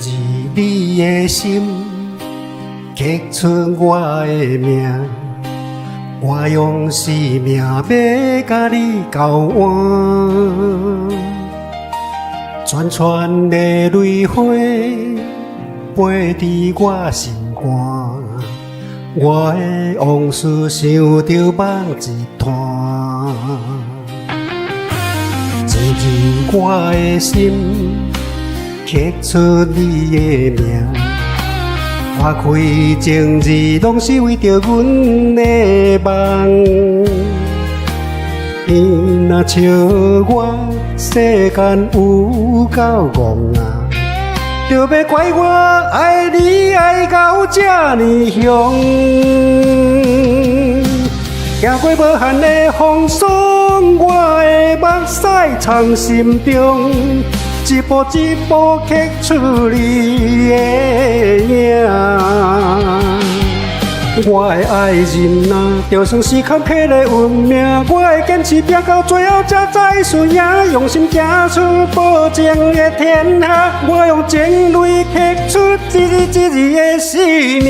入你的心，刻出我的名。我用生命欲共你交換，串串的淚花飛佇我心肝，我的往事想著夢一團。情入我的心，刻出你的名。花開情字，攏是為著阮的夢。你若笑我世間有夠戇啊，就欲怪我愛你愛到這呢凶。行過無限的風霜，我的目屎藏心中，一步一步刻出你的影。我的愛人啊，就算是坎坷的運命，我會堅持拼到最後才知輸贏，用心行出無情的天下，我用情淚刻出一字一字的生命。